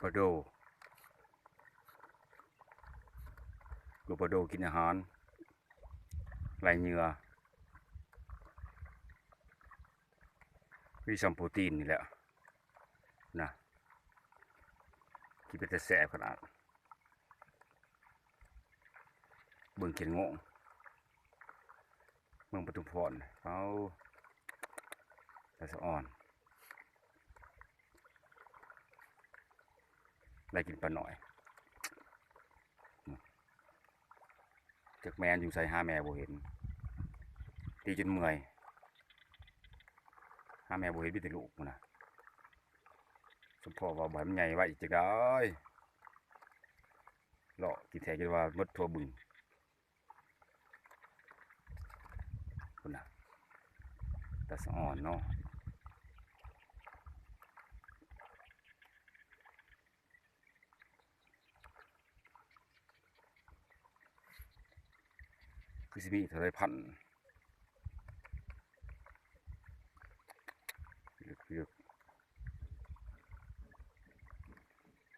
ປາໂດ ລູກປາໂດກິນອາຫານ ໄລ່ເຫຍື່ອ ມີສ່ຳໂປຣຕີນນີ້ແຫຼະນະ ກິນເປັນຕາແຊບຂະໜາດ. ເບິ່ງເຂດງວງ ເມືອງປະທຸມພອນ ເອົາ ຕາສະອອນ ໄລ່ກິນປານ້ອຍ ຈັກແມ່ນຢູ່ໃສ ຫາແມ່ບໍ່ເຫັນ ຕີຈົນເມື່ອຍ ຫາແມ່ບໍ່ເຫັນ ມີແຕ່ລູກພຸ້ນນະ ສົມພໍເວົ້າ ບໍ່ໃຫ້ມັນໃຫຍ່ໄວ ຈັກໄດ້ ເລາະກິນແທ້ ຈົນວ່າໝົດທົ່ວບຶງ. ພຸ້ນນະ ຕາສະອອນເນາະ ຄືຊິມີເທົ່າໃດພັນ ເອີ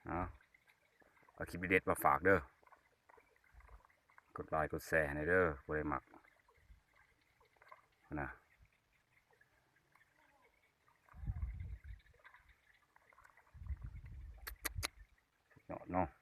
ເອົາ ເອົາຄລິບເດັດໆມາຝາກເດີ ກົດໄລກົດແຊໃຫ້ແດ່ເດີ ຜູ້ໃດມັກນະ ສຸດຍອດເນາະ.